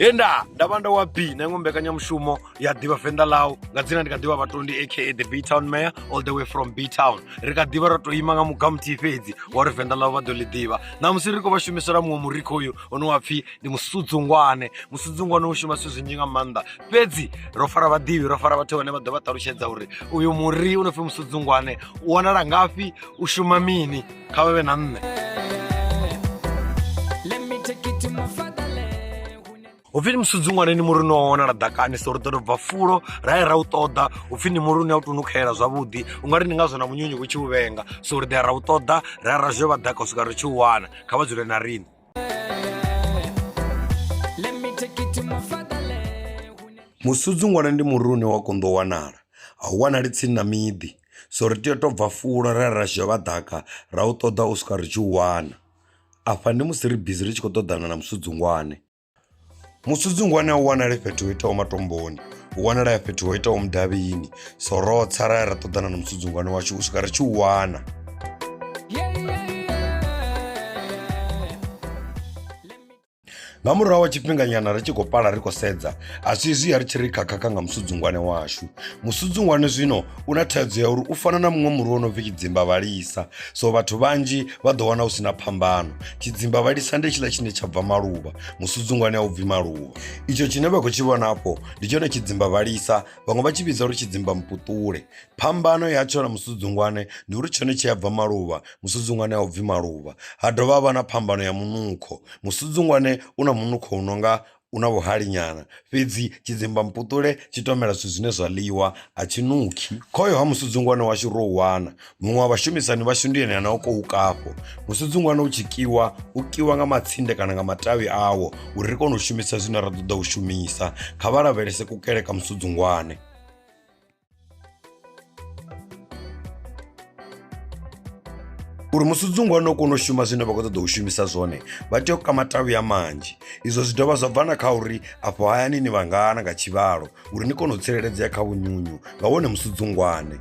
He nda nda vha nda wa B na iṅwe mbekanyamushumo ya ḓivha venḓa ḽau nga dzina ndi kha ḓivha vhatondi aka the B Town Mayor all the way from B Town. Ri kha ḓivha ro tou ima nga muga muthihi fhedzi wa uri venḓa ḽau vha ḓo ḽi ḓivha. Ṋamusi ri khou vha shumisela muṅwe muri khoyu une wa pfhi ndi musudzungwane. Musudzungwane u shuma zwithu zwinzhi nga maanḓa, fhedzi ro fara vhaḓivhi, ro fara vhathu vhane vha ḓo vha ṱalutshedza uri uyu muri u no pfhi musudzungwane u wanala ngafhi, u shuma mini. Kha vha vhe na nṋe. Hupfi ndi musudzungwane ndi muri une wa wanala ḓakani, so ri ḓo tou bva fulo ra ya ra u ṱoḓa. Hupfi ndi muri une a u tou nukhela zwavhuḓi, u nga ri ndi ngazwo na munyunyu u tshi u vhenga. So ri ḓo ya ra u ṱoḓa, ra ya ra zhevha ḓaka u swika ri tshi u wana. Kha vha dzule na riṋe. Musudzungwane ndi muri une wa konḓa u wanala, a u wanali tsini na miḓi, so ri tea u tou bva fulo ra ya ra zhevha ḓaka ra u ṱoḓa u swika ri tshi u wana. Afha ndi musi ri bizi ri tshi khou ṱoḓana na musudzungwane. Musudzungwane a u wanali fhethu ho iteaho matomboni, u wanala fhethu ho iteaho mudavhini, so ro tsa ra ya ra ṱoḓana na musudzungwane washu u swika ri tshi u wana. Nga murahu ha tshifhinganyana ri tshi khou pala ri khou sedza, a si hezwiya ri tshi ri khakhakha nga musudzungwane washu. Musudzungwane zwino u na thaidzo ya uri u fana na muṅwe muri wo no pfi tshidzimbavhalisa, so vhathu vhanzhi vha ḓo wana hu si na phambano. Tshidzimbavhalisa ndi hetshiḽa tshine tsha bva maluvha, musudzungwane a u bvi maluvha. Itsho tshine vha khou tshi vhona afho ndi tshone tshidzimbavhalisa, vhaṅwe vha tshi vhidza uri tshidzimbamupuṱule. Phambano yatsho na musudzungwane ndi uri tshone tshi a bva maluvha, musudzungwane a u bvi maluvha. Ha dovha ha vha na phambano ya munukho, musudzungwane u na munukho u no nga u na vhuhali nyana, fhedzi tshidzimbamupuṱule tshi tou mela zwithu zwine zwa ḽiwa a tshi nukhi. Khoyo ha musudzungwane washu ro u wana, muṅwe wa vhashumisani vhashu ndi ene ane o kou ka afho. Musudzungwane u tshi kiwa, u kiwa nga matsinde kana nga matavhi awo uri ri kone u shumisa zwine ra ṱoḓa u shumisa. Kha vha lavhelese kukele ka musudzungwane. Uri musudzungwane u kone u shuma zwine vha khou ṱoḓa u shumisa zwone vha tea u ka matavhi a manzhi, izwo zwi dovha zwa bva na kha uri afho hayani ni vhangana nga tshivhalo uri ni kone u tsireledzea kha vhunyunyu nga wone musudzungwane.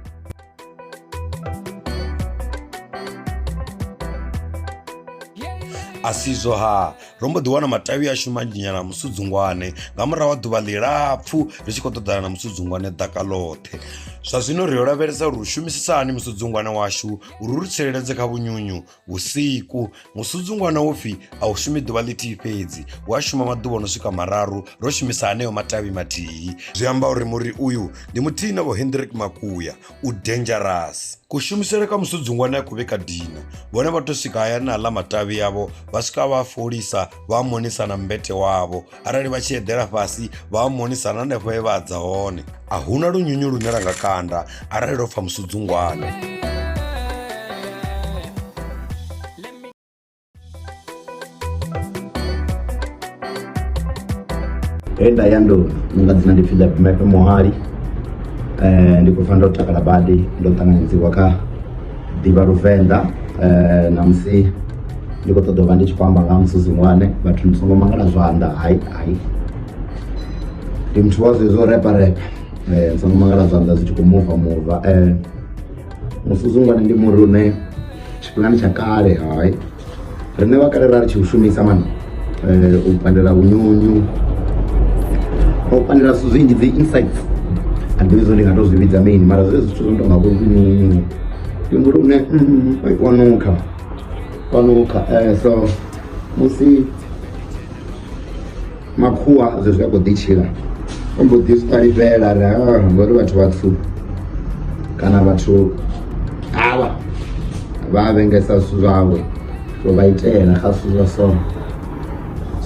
Asizwo ha ro mbo ḓi wana matavhi ashu manzhi nyana a musudzungwane nga murahu ha ḓuvha ḽilapfhu ri tshi khou ṱoḓana na musudzungwane ḓaka ḽoṱhe. Zwa zwino ri yo lavhelesa uri u shumisisa hani musudzungwane washu uri u ri tsireledze kha vhunyunyu vhusiku. Musudzungwane wo pfhi a u shumi ḓuvha ḽithihi fhedzi, u a shuma maḓuvha o no swika mararu ro shumisa haneyo matavhi mathihi. Zwi amba uri muri uyu ndi muthihi na Vho Hendrik Makuya. U dangerous. Kushumisele kwa musudzungwane a kuvhe ka dina. Vhone vha to swika hayani na aḽa matavhi avho vha swika vha a folisa vha a monisa na mmbete wavho. Arali vha tshi eḓela fhasi vha a monisa na hanefho he vha adza hone. A huna lunyunyu lune lwa nga kanda arali lwo pfa musudzungwane. He nda ya nḓuni nga dzina ndi pfi Ḽabimepe Muhali ndi khou pfa ndo takala badi ndo ṱanganedziwa kha ḓivha Luvenḓa ṋamusi ndi khou ṱoḓa u vha ndi tshi khou amba nga ha Musuzungwane vhathu ni songo mangala zwanḓa hai hai ndi muthu wa zwezwo repa repa ni songo mangala zwanḓa zwi tshi khou muva muva Musuzungwane ndi muri une tshifhingani tsha kale hai riṋe vha kale ra ri tshi u shumisa mani u pandela vhunyunyu u pandela zwithu zwinzhi dzi insects a ḓivhi zwo ndi nga to zwi vhidza mini mara zwezwi zwithu zwo no tonga vho vhunyunyu ndi muri une wa nukha wa nukha so musi Makhuwa zwezwi a khou ḓi tshila o mbo ḓi zwi ṱalifhela ri ah, ngori vhathu vhatswu kana vhathu avha vha vhengesa zwithu zwawe so vha itela kha zwithu zwa so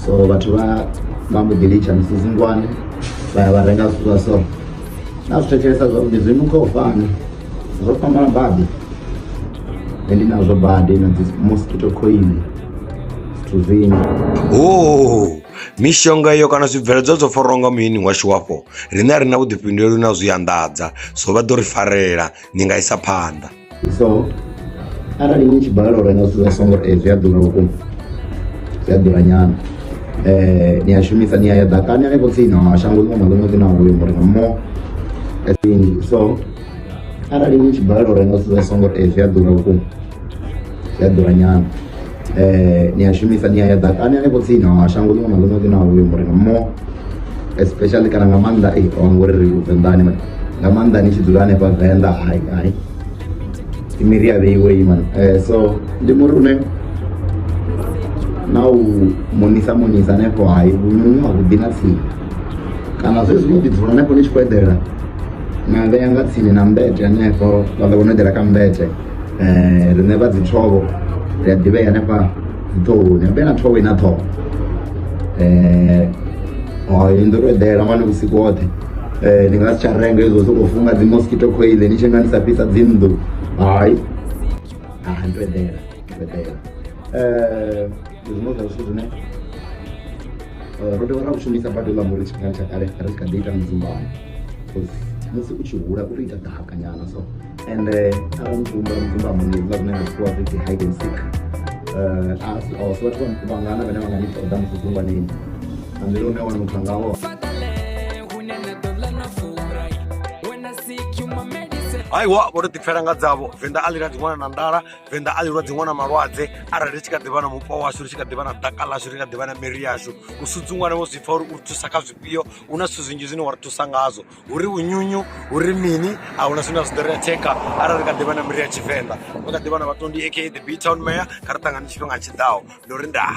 so vhathu vha vha mbo ḓi litsha misuzungwane vha ya vha renga zwithu zwa so na zwi thetshelesa zwavhuḓi zwi nukha u fana zwo fhambana badi nṋe ndi nazwo badi na dzi mosquito coil zwithu zwinzhi. Oh, mishonga iyo kana zwibveledzwa zwo farwaho nga muyeni washu wafho riṋe a ri na vhuḓifhinduleli na u zwi anḓadza so vha ḓo ri farela ni nga isa phanḓa. So arali ni tshi balelwa u renga zwithu zwa songo zwi a ḓura vhukuma zwi a ḓura nyana ni a shumisa ni a ya ḓakani hanefho tsini ha shango ḽiṅwe na ḽiṅwe ḽi na hoyo muri mo so arali ni tshi balelwa u renga zwithu zwa songo zwi a ḓura vhukuma zwi a ḓura nyana. Ni a shumisa ni a ya ḓakani hanefho tsini ha shango ḽiṅwe na ḽiṅwe ḽi na uyo muri mo especially kana nga maanḓa ei ngori ri venḓani man nga maanḓa ni tshi dzula hanefha venḓa hai hai miri ya vheiwe iyi man. So ndi muri une na u monisa monisa hanefho hai vhunyunyu a vhuḓi na tsini kana zwezwi no ḓi dzula hanefho ni tshi khou eḓela na vhea nga tsini na mbete hanefho vha ḓo kona u eḓela kha mbete. Riṋe vha dzi thovho ri a ḓivhea hanefha dzi ṱhohoni habe na thovho ina ṱhoho um ndo to eḓela mani vhusiku hoṱhe. Ni nga si tsha renga hezwo sokou funga dzi mosquito coil ni tshi nga ni sa fhisa dzi nnḓu hai ha ndo eḓela ndo eḓela. Ndi zwiṅwe zwa zwithu zwine ro dovha ra u shumisa badi ḽa muri tshifhingani tsha kale ri tshi kha ḓi ita mudzumbano musi u tshi hula u tou ita ḓaka nyana so and arali ni tshi humbula mudzumbamo ndi hezwiḽa zwine nga tshikhuwa zwi pfi hide and seek. A si vhathu vhangana vhane vha nga ni ṱoḓa musi dzungwaneni nga nḓila une wa nukha ngawo. Aiwa vho to ḓipfela nga dzavho venḓa a ḽi ladzi ṅwana na nḓala venḓa a ḽi lwadzi ṅwana malwadze arali ri tshi kha ḓivha na mupo washu ri tshi kha ḓivha na ḓaka ḽashu ri kha ḓivha na miri yashu musudzungwane wo zwi pfa uri u thusa kha zwifhio hu na zwithu zwinzhi zwine wa ri thusa ngazwo hu ri vhunyunyu hu ri mini a huna zwine zwi ḓo ri atheka arali ri kha ḓivha na miri ya tshivenḓa vha kha ḓivha na vhatondi aka the b town mayor kha ri ṱangane tshifhinga tshiḓaho ndo ri ndaa.